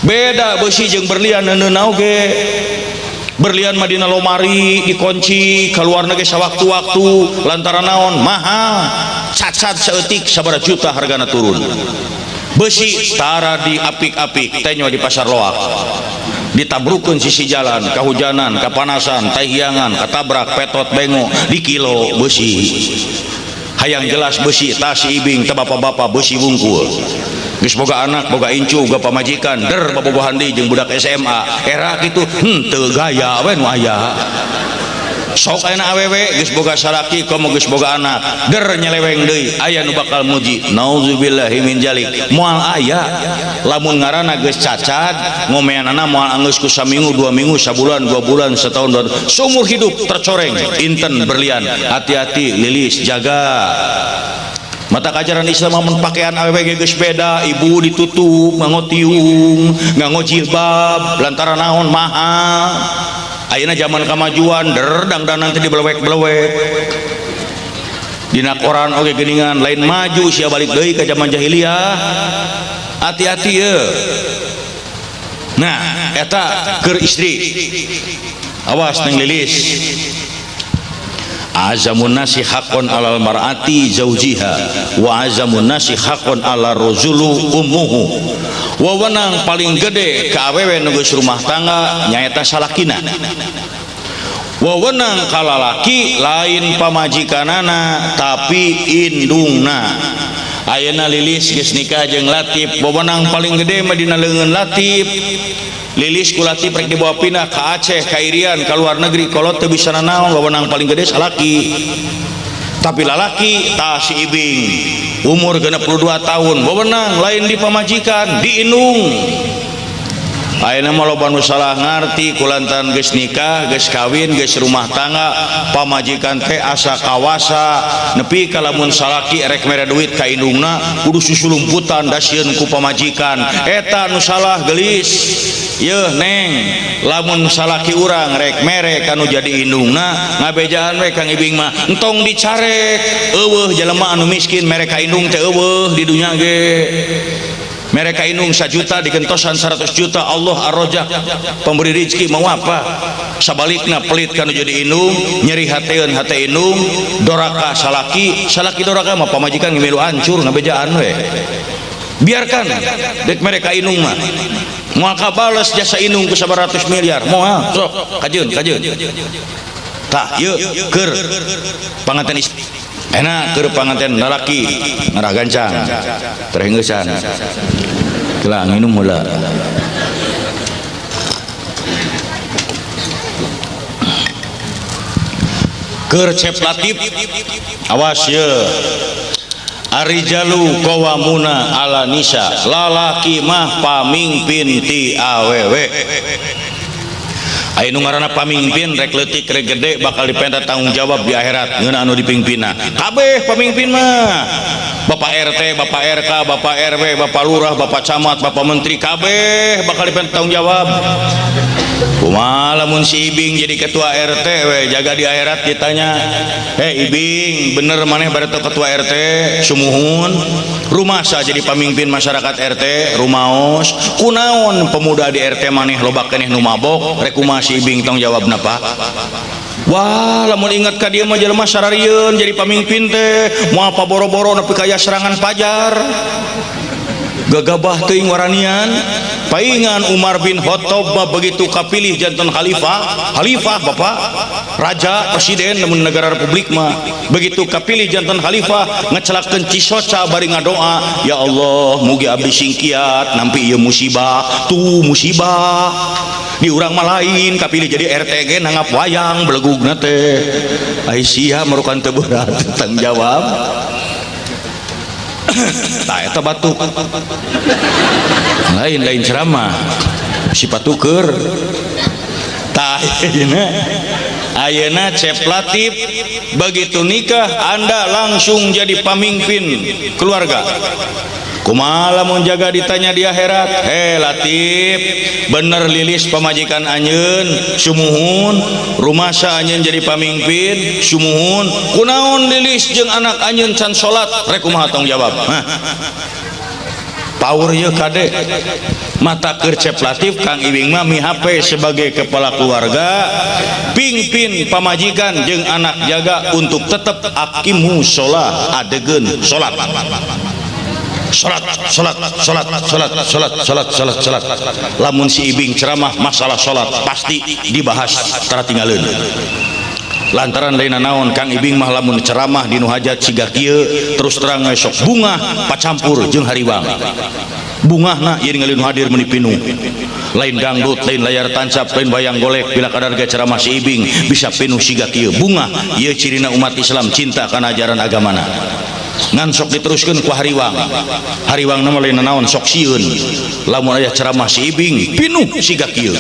Beda besi jeung berlian neuneu oge. Berlian mah dina lomari dikunci, keluar ge sawaktu-waktu. Lantaran naon? Mahal, cacat saeutik sabaraha juta hargana turun. Besi tara diapik-apik, tenyo di pasar loak, ditabrukeun sisi jalan, kahujanan, kapanasan, tahiangan, katabrak, petot bengo, di kilo besi. Hayang jelas besi tas ibing teh, bapak-bapak, besi wungkul. Geus boga anak, boga incu, boga pamajikan, der bobogohan deui jeung budak SMA era kitu, henteu gaya we nu aya. Sok ayeuna awewe geus boga salaki, komo geus boga anak, der nyeleweng deui, aya nu bakal muji? Nauzubillahi min jalik, moal aya. Lamun ngaranna geus cacat, ngomeanana moal anggeus ku saminggu, 2 minggu, sabulan, 2 bulan, setahun, dua, seumur hidup tercoreng inten berlian. Hati-hati, Lilis, jaga. Mata ajaran Islam mun pakaian awewe ge geus beda, ibu, ditutup, nganggo tiung, nganggo jilbab. Lantaran naon? Mahal. Ayeuna zaman kemajuan, der dangdanan teh dibelewek-belewek dina koran oge geuningan. Lain maju sia, balik deui ka zaman jahiliyah. Hati-hati ye. Nah, eta keur istri. Awas, Neng Lilis. Azamun nasi haqqon alal mar'ati zaujiha wa azamun nasi haqqon ala rajulu ummuhu. Wewenang paling gede ka awewe nu geus rumah tangga nyaeta salakina. Wewenang ka lalaki lain pamajikanana, tapi indungna. Ayeuna Lilis geus nikah jeung Latif, wewenang paling gede mah dina leungeun Latif. Lilis ku Latif rek dibawa pindah ke Aceh, ke Irian, ke luar negeri, kolot teu bisa nanaon, wewenang paling gede salaki. Tapi lalaki, tah si Ibing umur 62 tahun, wewenang lain di pamajikan, di indung. Ayeuna mah loba nu salah ngarti, kulantaran geus nikah, geus kawin, geus rumah tangga, pamajikan teh asa kawasa, nepi ka lamun salaki erek mere duit ka indungna kudu susulumputan, da sieun ku pamajikan. Eta nu salah, gelis. Yeuh, Neng, lamun salaki urang rek mere kanu jadi indungna, ngabejaan we Kang Ibing mah, entong dicarek. Euweuh jelema anu miskin mere ka indung teh, euweuh di dunya ge. Mereka indung 1 juta digentosan 100 juta. Allah Ar-Razak, pemberi rezeki. Mau apa? Sabalikna, pelit kanu jadi indung, nyeri hateun hate indung, doraka salaki, salaki doraka mah pamajikan ngemilu hancur. Ngabejaan we. Biarkan dek mereka inung mah moal kabales jasa inung ku 100 miliar moal sok kajeun kajeun. Tah ieu keur panganten istri enak, keur panganten lalaki ngarah gancang terengeusan kelah nginum heula. Keur Cep Latif awas ye, Arijalu qawamuna ala nisa, lalaki mah pamingpin ti awewe. Aya nu ngaranna pamingpin rek leutik rek gede bakal dipenta tanggung jawab di akhirat ngeunah anu dipingpinna. Kabeh pamingpin mah Bapak RT, Bapak RK, Bapak RW, Bapak Lurah, Bapak Camat, Bapak Menteri kabeh bakal dipenta tanggung jawab. Kumaha lamun si Ibing jadi ketua RT we jaga di akhirat ditanya, "Hei Ibing, bener maneh bareto ketua RT sumuhun? Rumasa jadi pamimpin masyarakat RT rumaos? Kunaon pemuda di RT maneh loba keneh nu mabok? Rek kumaha si Ibing tong jawabna Pak?" Wah, lamun ingat ka dieu mah jelema sararieun jadi pamimpin teh, moal paboro-boro nepi ka aya serangan pajar. Gagabah teuing waranian. Paingan Umar bin Khattab mah begitu kapilih janten khalifah, khalifah bapak, raja, presiden namun negara republik mah begitu kapilih janten khalifah ngecelakeun cisoca bari ngadoa, ya Allah mugi abdi singkiat nampi ieu musibah, tuh musibah. Di urang mah lain kapilih jadi RT ge nanggap wayang belegugna teh. Ai sia merukan teu berat tanggung jawab. Tah eta batuk. Lain-lain ceramah sifat tuker. Tah ayeuna ayeuna Cep Latif begitu nikah Anda langsung jadi pamimpin keluarga. Kumaha lamun jaga ditanya di akhirat, "He Latif, bener lilis pamajikan anjeun sumuhun, rumasa anjeun jadi pamimpin sumuhun, kunaon lilis jeung anak anjeun can salat, rek kumaha tanggung jawab?" Hah. Power ieu kade. Mata keur Cep Latif Kang Ibing mah mihape sebagai kepala keluarga, pingpin pamajikan jeung anak jaga untuk tetap aqimu sholah, adegeun salat. Salat, salat, salat, salat, salat, salat, salat, salat. Lamun si Ibing ceramah masalah salat pasti dibahas tara tinggaleun. Lantaran lain naon Kang Ibing mah lamun ceramah di nu hajat siga kieu terus terang we sok bungah pacampur jeung hariwang. Bungahna ieu ningali nu hadir meuni pinuh. Lain dangdut, lain layar tancap, lain wayang golek bila kadar ge ceramah si Ibing bisa pinuh siga kieu. Bungah ieu cirina umat Islam cinta kana ajaran agamana. Ngan sok diteruskeun ku hariwang. Hariwang mah lain naon sok sieun. Lamun aya ceramah si Ibing pinuh siga kieu.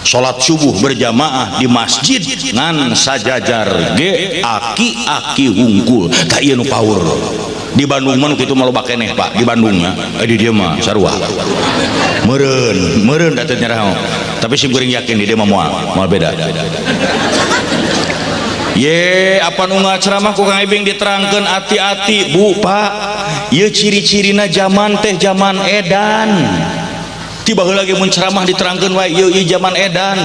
Salat subuh berjamaah di masjid ngan sajajar ge aki-aki wungkul. Tah ieu nu power. Di Bandung mah nu kitu mah loba keneh Pak, di Bandungnya. Di dieu mah sarua. Meureun, meureun da teu nyaraho. Tapi sim kuring yakin di dieu mah moal, moal beda. Ye, apa nu ceramah ku Kang Ibing diterangkeun ati-ati Bu Pak. Ieu ciri-cirina zaman teh zaman edan. Tiba heula ge mun ceramah diterangkeun wae ieu ieu zaman edan.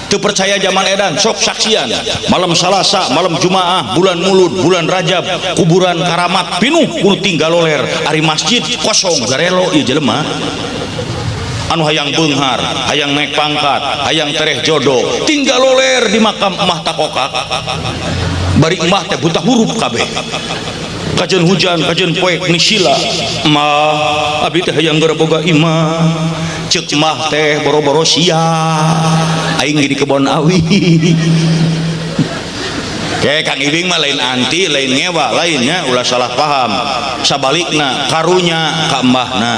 Teu percaya zaman edan sok saksian. Malam Salasa, malam Jumaah, bulan Mulud, bulan Rajab, kuburan karamat pinuh kudu tinggal loler. Ari masjid kosong garelo ieu jelema. Anu hayang beunghar, hayang naik pangkat, hayang tereh jodoh, tinggal loler di makam emah takokak. Bari emah teh buta huruf kabeh. Kajen hujan, kajen poek nisila. Emah, abdi teh hayang geura boga imah. Ceuk emah teh boro-boro sia. Aing di kebon awi. Kayak Kang Ibing mah lain anti, lain ngewa, lainnya ulah salah paham. Sabalikna karunya ka embahna.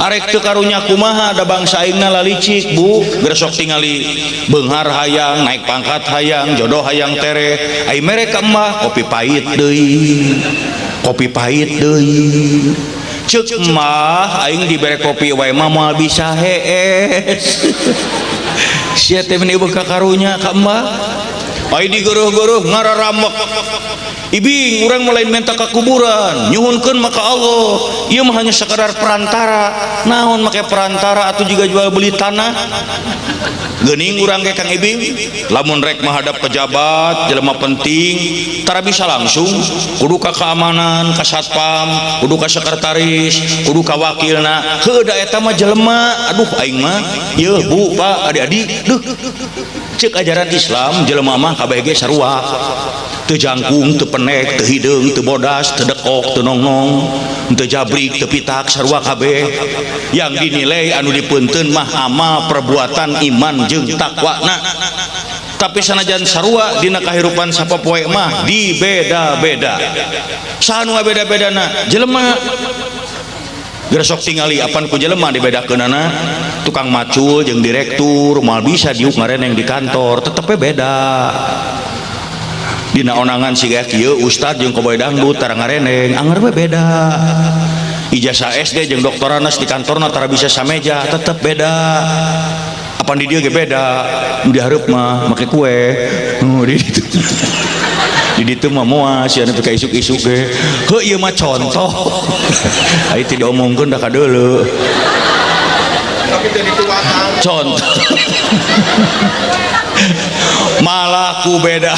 Arek teu karunya kumaha da bangsa aingna lalicik Bu, geus sok tingali beunghar hayang, naik pangkat hayang, jodoh hayang tereh. Ai mere ka emah kopi pahit deui. Kopi pahit deui. Ceuk emah aing dibere kopi wae mah moal bisa hees. Sia teh meni eueuh ka karunya ka emah. Ai digeureuh-geureuh ngararamek. Ibing urang mah lain menta ka kuburan, nyuhunkeun mah ka Allah. Ieu mah hanya sekadar perantara. Naon make perantara atuh juga jual beli tanah. Geuning urang ge Kang Ibing, lamun rek menghadap pejabat, jelema penting, tara bisa langsung, kudu ka keamanan, ka satpam, kudu ka sekretaris, kudu ka wakilna. Heuh da eta mah jelema, aduh aing mah, yeuh Bu, Pak, adik-adik, duh. Cek ajaran Islam jelema mah kabeh ge sarua. Teu jangkung, teu penek, teu hideung, teu bodas, teu dekok, teu nongnong, teu jabrik, teu pitak, sarua kabeh. Yang dinilai anu dipeunteun mah amal perbuatan iman jeung takwana. Tapi sanajan sarua dina kahirupan sapopoe mah dibeda-beda. Saha nu ngabeda-bedana? Jelema. Geura sok tingali apan ku jelema dibedakeunana, tukang macul jeung direktur moal bisa diuk ngareneng di kantor, tetep we beda. Dina onangan siga kieu ustad jeung koboy dangdut tara ngareneng, anger we beda. Ijazah SD jeung doktoranas di kantorna tara bisa sameja, tetep beda. Apan di dieu ge beda, nu dihareup mah make kue. Nu di ditu. Di ditu mah moal sia nepi ka isuk-isuk ge. Heuh ieu mah contoh. Ai teu diomongkeun da kadeuleu. Tapi teu dituatan. Contoh. Malah ku beda.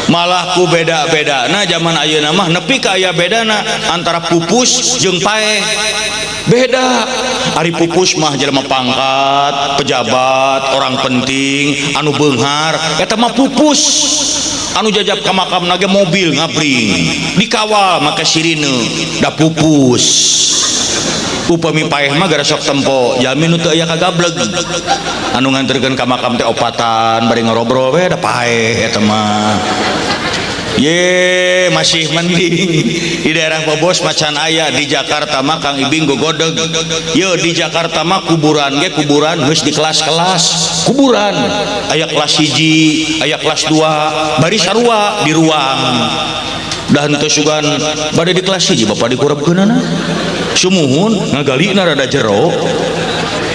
Malah ku beda-beda. Nah zaman ayeuna mah nepi ka aya bedana antara pupus jeung paeh. Beda. Ari pupus mah jelema pangkat, pejabat, orang penting, anu beunghar, eta mah pupus. Anu jajab ka makamna ge mobil ngabring, dikawal make sirine, da pupus. Upami paeh mah gara sok tempo, jalmi nu teu aya kagableg. Anu nganterkeun ka makam teh opatan bari ngarobrol we da paeh eta mah. Ye masih mending di daerah Bobos macan aya, di Jakarta mah Kang Ibing gogodeg. Ye di Jakarta mah kuburan ge kuburan geus di kelas-kelas. Kuburan aya kelas 1, aya kelas 2, bari sarua di ruang. Da henteu sugan bade di kelas 1 bapak dikurebkeunana. Sumuhun ngagalina rada jero.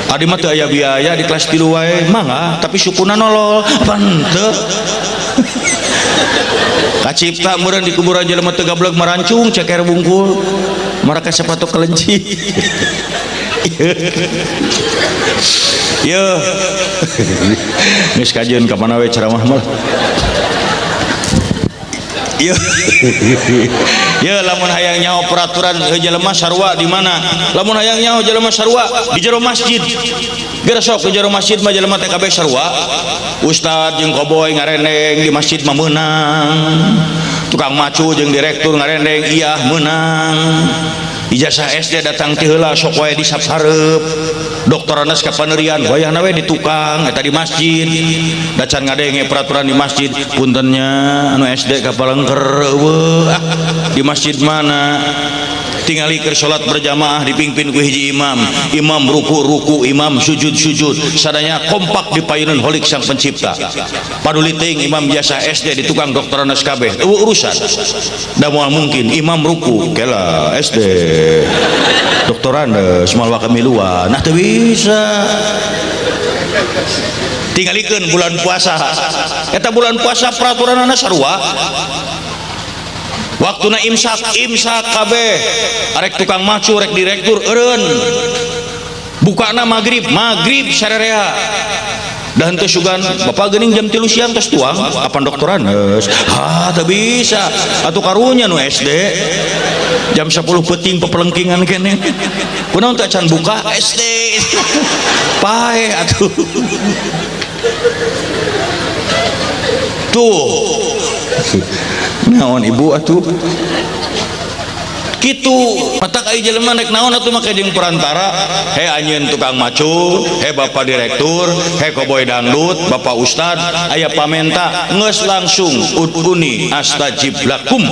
Adi mah teu aya biaya di kelas 3 wae, mangga, tapi sukuna nolol. Apa henteu? Kacipta meureun di kuburan jelema teu gableg marancung ceker bungkul marake sepatu kelenci. Ye. Geus kajeun ka mana we ceramah mah. Ye. Ye lamun hayang nyaho peraturan jelema sarua di mana? Lamun hayang nyaho jelema sarua di jero masjid. Geura sok di jero masjid mah jelema teh kabeh sarua. Ustad jeung koboy ngarendeng di masjid mah meunang. Tukang macu jeung direktur ngarendeng iya meunang. Ijazah SD datang ti heula sok wae di sap hareup. Doktoranas ka panerian wayahna we di tukang eta di masjid. Da can ngadenge peraturan di masjid, puntennya anu SD ka palengker eueuh. Ah, di masjid mana? Tingali keur salat berjamaah dipimpin ku hiji imam, imam ruku-ruku, imam sujud-sujud, sadaya kompak di payunan holik sang pencipta. Paduli teuing imam jasa SD di tukang doktoranas kabeh, eueuh urusan. Da moal mungkin imam ruku kela SD doktorandes moal kamiluan, nah teu bisa. Tingalikeun bulan puasa, eta bulan puasa peraturanana sarua. Waktuna imsak, imsak kabeh. Arek tukang macu, rek direktur eureun. Bukana magrib, magrib sarerea. Da henteu sugan bapak geuning jam 3 siang tos tuang, apan doktoranes. Ha, teu bisa. Atuh karunya nu SD. Jam 10 peuting pepelengkingan keneh. Kunaon teh can buka SD. Paeh atuh. Tuh. Naon ibu atuh kitu matak ai jelema rek naon atuh make jeung perantara, he anjeun tukang macul, he bapak direktur, he koboy dangdut, bapak ustad, aya pamenta geus langsung uduni astajib lakum,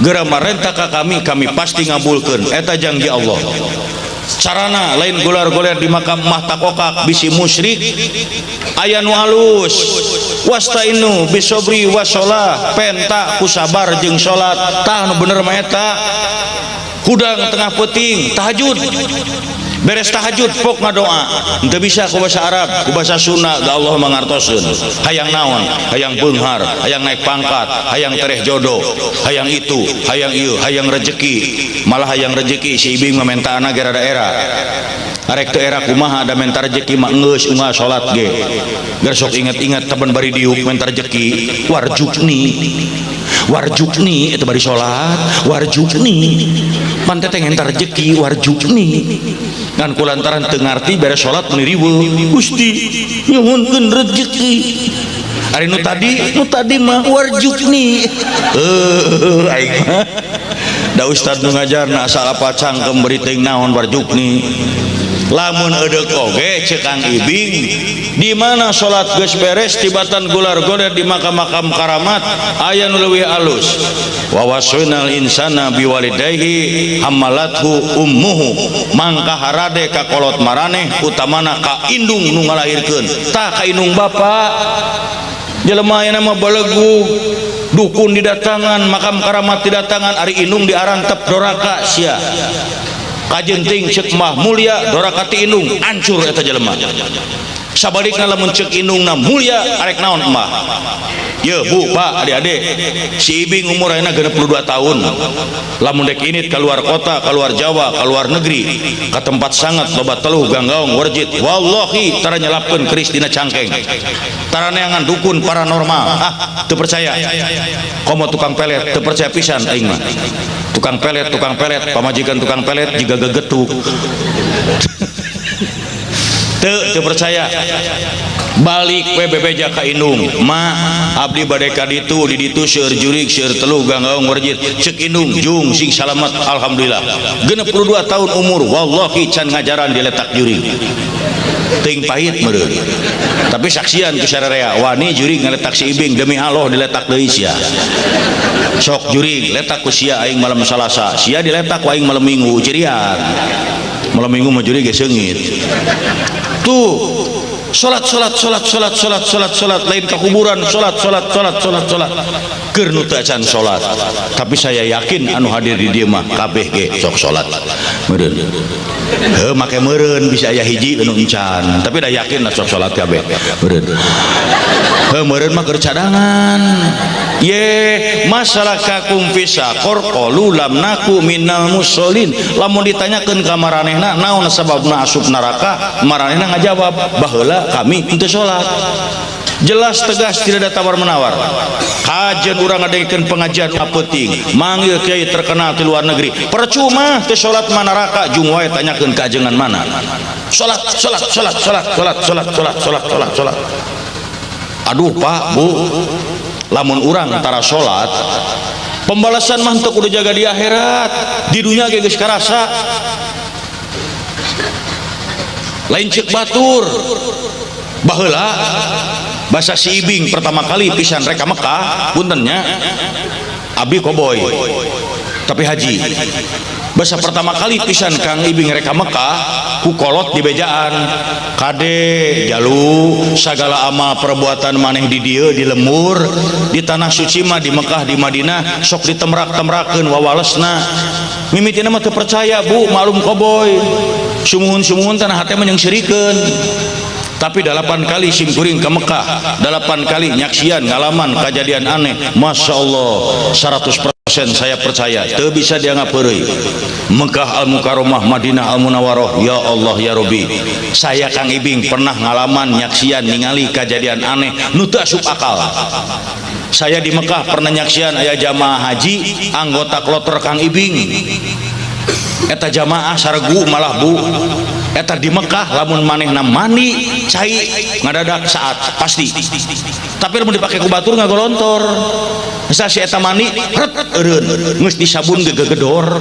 geura marenta ka kami, kami pasti ngabulkeun eta janji Allah. Carana lain golar-goler di makam mah takokak bisi musyrik, aya nu alus wastainu bisobri wasolah, penta ku sabar jeung salat, tah nu bener mah eta. Hudang tengah peuting tahajud, Beres tahajud pok ngadoa, teu bisa ku bahasa Arab, ku bahasa Sunda, da Allah mangartoseun. Hayang naon? Hayang beunghar, hayang naik pangkat, hayang tereh jodoh, hayang itu, hayang ieu, hayang rezeki. Malah hayang rezeki si Ibing mah mentaana ge rada era. Arek teu era kumaha, da menta rezeki mah geus unggal salat ge. Geus sok inget-inget taban bari diuk menta rezeki, warjukni. Warjukni itu bari salat, warjukni. Pan teh ngentar rezeki warjukni. Ngan kulantaran teu ngarti, beres salat meuni riweuh, Gusti, nyuhunkeun rezeki. Ari nu tadi mah warjukni. Eh, aing mah da ustad nu ngajarna asal apa cangkem beri teuing naon warjukni. Lamun edeuk oge, cek Kang Ibing, di mana salat geus beres tibatan gular goler di makam-makam karamat, aya nu leuwih alus. Wa wasainal insana biwalidayhi hamalathu ummuhu, mangka harade ka kolot maraneh, utamana ka indung nu ngalahirkeun. Tah, ka indung bapa. Jelema ayeuna mah belegu, dukun didatangan, makam karamat didatangan, ari indung diarantep, doraka sia. Kajeun ting cek mah mulia, doraka ti indung, hancur eta jelema. Sabalikna, lamun cek indungna mulia, arek naon mah. Ye, Bu, Pak, adik-adik, si Ibing umur ayeuna 62 tahun. Lamun dek init keluar kota, keluar Jawa, keluar negeri, ke tempat sangat loba teluh, ganggaung, warjit, wallahi tara nyelapkeun keris dina cangkeng. Tara neangan dukun paranormal. Ah, teu percaya. Komo tukang pelet, teu percaya pisan aing mah. Tukang pelet, tukang pelet, pamajikan tukang pelet jiga gegetuk. Teu, teu percaya. Balik we bebeja ka indung, "Ma, abdi bade ka ditu, di ditu seueur jurig, seueur teluh, ganggaung, warjit." Cek indung, "Jung, sing salamet." Alhamdulillah, 62 tahun umur, wallahi can ngajaran diletak jurig. Teuing pahit meureun, tapi saksian ku sararea, wani jurig ngaletak si Ibing, demi Allah diletak deui sia. Sok jurig letak ku sia aing malam Salasa, sia diletak ku aing malam Minggu. Cirian malam Minggu mah jurig ge seungit. Tuh, salat, salat, salat, salat, salat, salat, salat, lain ke kuburan. Salat, salat, salat, salat, salat. Keur nu teu acan salat, tapi saya yakin anu hadir di dieu mah kabeh ge sok salat meureun. Heuh, make meureun, bisa aya hiji anu encan, tapi dah yakin lah sok salat kabeh meureun. Heuh, meureun mah keur cadangan ye. Masalakakum fi saqor qalu lam naku minal musholin. Lamun ditanyakeun ka maranehna naon sababna asup neraka, maranehna ngajawab, "Baheula kami henteu salat." Jelas, tegas, tidak ada tawar menawar. Kajian urang ngadengekeun pengajian penting, manggil kiai terkenal di luar negeri, percuma. Teu salat mah neraka. Jung wae, tanyakeun ka ajengan mana. Salat, salat, salat, salat, salat, salat, salat, salat, salat, salat. Aduh, Pak, Bu, lamun urang tara salat, pembalasan mah teu kudu jaga di akhirat, di dunia ge geus karasa. Lain cek batur, baheula bahasa si Ibing pertama kali pisan rek ka Mekah, puntennya, abi koboy tapi haji. Bahasa pertama kali pisan Kang Ibing rek ka Mekah, ku kolot di bejaan, "Kade jalu, segala amal perbuatan maneh di dieu di lembur, di tanah suci mah, di Mekah, di Madinah, sok ditemrak-temrakeun wawalesna." Mimitina mah teu percaya, Bu, malum koboy, sumuhun-sumuhun tanah hate mah nyeungseurikeun. Tapi delapan kali simkuring ke Mekah, delapan kali nyaksian, ngalaman kejadian aneh. Masya Allah, 100% saya percaya, teu bisa dianggap heureuy. Mekah Al Mukarramah, Madinah Al Munawwaroh, ya Allah ya Robi, saya Kang Ibing pernah ngalaman, nyaksian, ningali kejadian aneh nu teu asup akal. Saya di Mekah pernah nyaksian aya jamaah haji anggota kloter Kang Ibing. Eta jamaah sargu malah, Bu. Eta di Mekah lamun manehna mandi, cai ngadadak saat pasti, tapi lamun dipake ku batur ngagolontor. Misal si eta mandi, ret, eureun, geus disabun ge gegedor.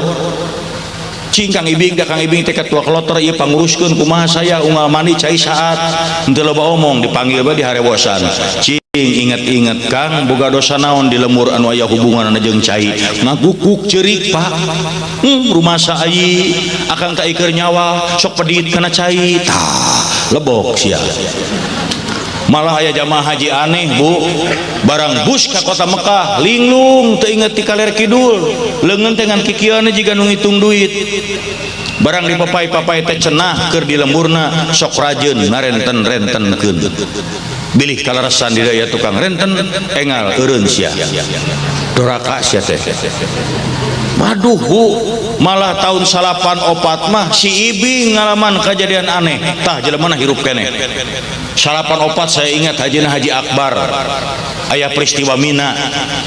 Cing Kang Ibing, da Kang Ibing teh ketua kloter ieu, panguruskeun, kumaha saya unggal mandi cai saat? Henteu loba omong, dipanggil bae, diharewosan. "Cing, inget-inget, Kang, boga dosa naon di lemur anu aya hubungan jeung cai?" Ngagukuk ceurik, Pak. Rumasa ayi akang tak iker nyawa sok pedit kana cai. Tah, lebok sia. Malah aya jamaah haji aneh, Bu, barang bus ka kota Mekah linglung, teu inget ti kaler kidul, leungeun teh ngan kikieuan jiga nu ngitung duit. Barang dipapai-papai teh cenah keur di lemburna sok rajeun ngarenten-rentenkeun, bilih kaleresan di daya tukang renten engal eureun sia, doraka sia teh. Waduh, Bu, malah tahun 94 mah si Ibing ngalaman kejadian aneh. Tah, jelema hirup keneh. 94 saya ingat Hajina Haji Akbar aya peristiwa Mina.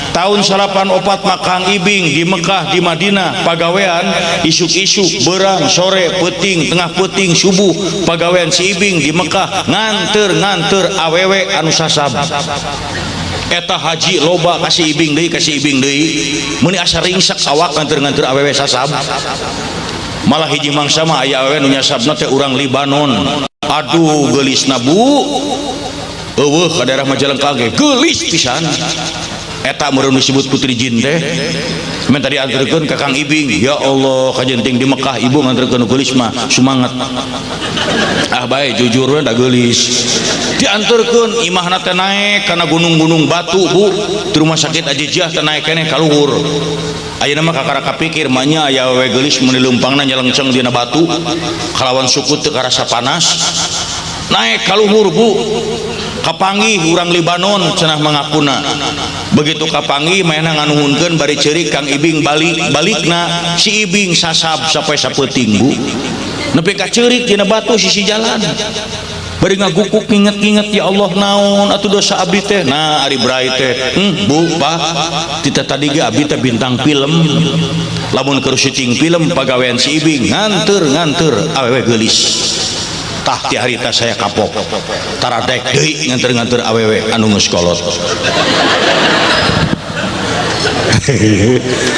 Tahun 94 mah Kang Ibing di Mekah, di Madinah pagawean isuk-isuk, berang, sore, peuting, tengah peuting, subuh pagawean si Ibing di Mekah nganter-nganter awewe anu sasab. Eta haji loba kasih Ibing deui, kasih Ibing deui, meuni asa ringsek awak nganter-nganter awewe sasab. Malah hiji mangsa mah aya awewe nu nyasabna teh urang Libanon. Aduh, geulisna, Bu, eueuh ka daerah Majalengka ge geulis pisan. Eta meureun disebut putri jin teh. Men tadi anterkeun ka Kang Ibing, ya Allah, kajenting di Mekah ibu nganterkeun nu geulis mah sumanget. Ah bae, jujur we da geulis. Dianterkeun imahna teh naek kana gunung-gunung batu, Bu. Di rumah sakit Aziziyah teh naek keneh ka luhur. Ayeuna mah kakara kapikir manya aya awewe geulis mun leumpangna nyelengceng dina batu kalawan suku teu karasa panas. Naek ka luhur, Bu, kapanggih urang Libanon cenah mangakuna. Begitu kapanggih mainna nganuhunkeun bari ceurik Kang Ibing balik balikna si Ibing sasab sampai sapeuting, Bu, nepi ka ceurik dina batu sisi jalan bari ngagukuk nginget-nginget, ya Allah, naon atuh dosa abdi teh. Nah, ari brai teh, Bu, Pak, tita tadi ge abdi teh bintang film. Lamun keur syuting film pagawean si Ibing nganter nganter awewe geulis. Tah, ti harita saya kapok, taradek deui nganter-nganter awewe anu geus kolot.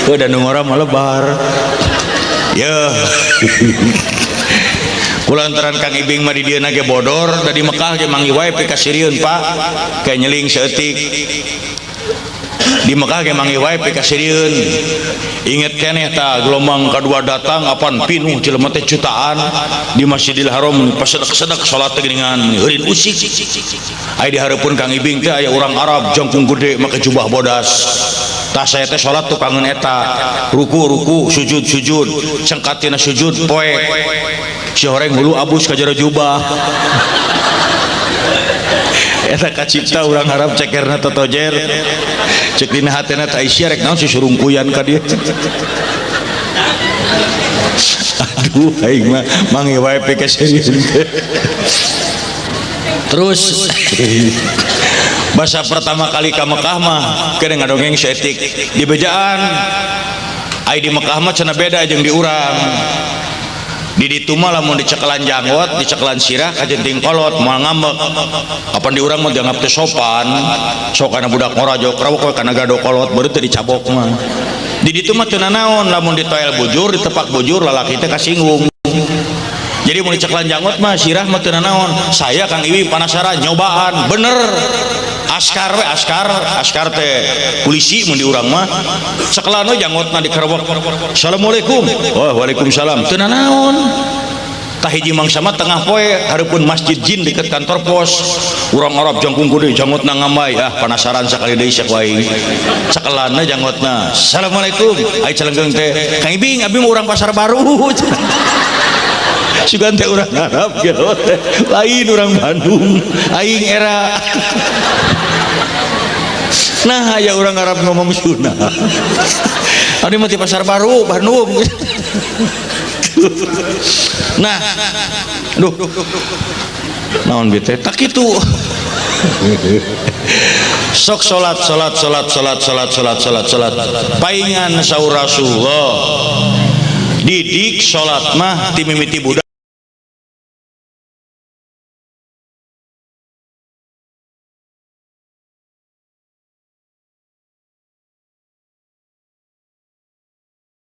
Udah nu ngora mah lebar ya. Kulantaran Kang Ibing mah di dieu ge bodor da di Mekah ge manggih wae pikasirieun, Pak, kayak nyeling saeutik. Di Mekah ge manggih wae pikasirieun. Inget keneh ta gelombang kedua datang apan pinuh jelema teh jutaan di Masjidil Haram, pasedek-sedek salat teh geuningan heurin usik. Aya di hareupeun Kang Ibing teh aya urang Arab jangkung gede make jubah bodas. Tah, saya teh salat tukangeun eta, ruku ruku, sujud sujud, cengkatina sujud poek si horeng hulu abus ka jero jubah. Eta kacipta urang Arab cekerna totojer. Cek dina hatena teh, sia rek naon si surungkuyan ka dieu. Aduh, aing mah manggih wae pikasirieun. Terus bahasa pertama kali ka Mekah mah keur ngadongeng saeutik di bejaan. Ai di Mekah mah cenah beda jeung di urang. Di ditu mah lamun dicekelan janggot, dicekelan sirah kajenting kolot moal ngambek. Kapan di urang mah dianggap teu sopan, sok kana budak ngora jauh krawok we kana gado kolot baru teu dicabok mah. Di ditu mah teu nanaon, lamun ditoel bujur, ditepak bujur, lalaki teh kasinggung. Jadi mun dicekelan janggot mah, sirah mah teu nanaon. Saya Kang Iwi penasaran nyobaan bener. Askar we, askar, askar teh polisi mun di urang mah. Cekelan we janggotna dikerewek. Assalamualaikum. Oh, waalaikumsalam. Teu nanaon. Tah, hiji mangsa mah tengah poe hareupeun Masjid Jin deket kantor pos. Urang Arab jangkung gede janggotna ngambay. Ah, penasaran sakali deui cek wae. Cekelanna janggotna. Assalamualaikum. Ai celenggeung teh, Kang Ibing, abi mah urang Pasar Baru. Sugan teh urang Arab gitu teh. Lain urang Bandung. Aing era. Nah, ya orang Arab ngomong Sunda. Abdi mah ti Pasar Baru, Bandung. Nah, duh. Naon bi teh? Tak kitu. Sok salat salat salat salat salat salat salat salat. Paingan saur Rasulullah. Didik salat mah ti mimiti budak.